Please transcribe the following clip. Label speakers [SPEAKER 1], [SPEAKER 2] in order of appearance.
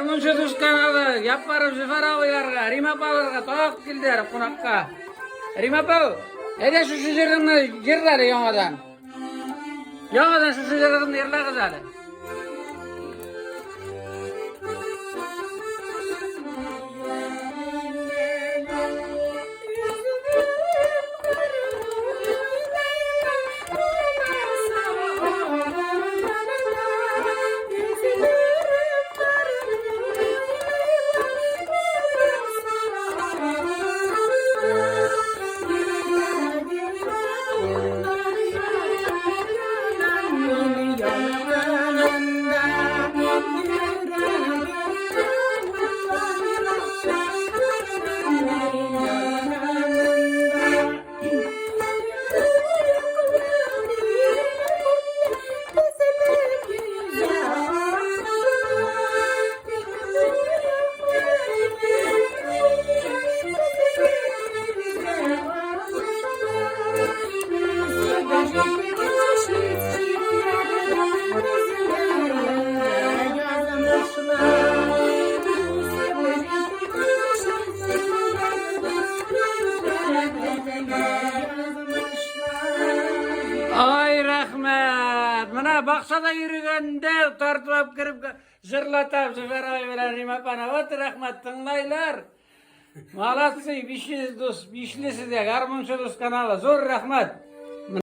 [SPEAKER 1] Гармунчы дус каналы, Яппаров Зөфәр абыйларга, Рима апаларга тагы килделәр кунакка. Рима апа, әйдә шушы җырыңны җырла әле яңадан. Яңадан шушы җырыңны җырлагыз әле. Ай, рәхмәт! Менә бакчада йөргәндә тартып кереп җырлата Зөфәр абый белән Рима апаны. Вот рәхмәт, тыңлайлар. Молодцы, 500 дус, бишле сезгә, гармунчы дус каналы. Зур рәхмәт.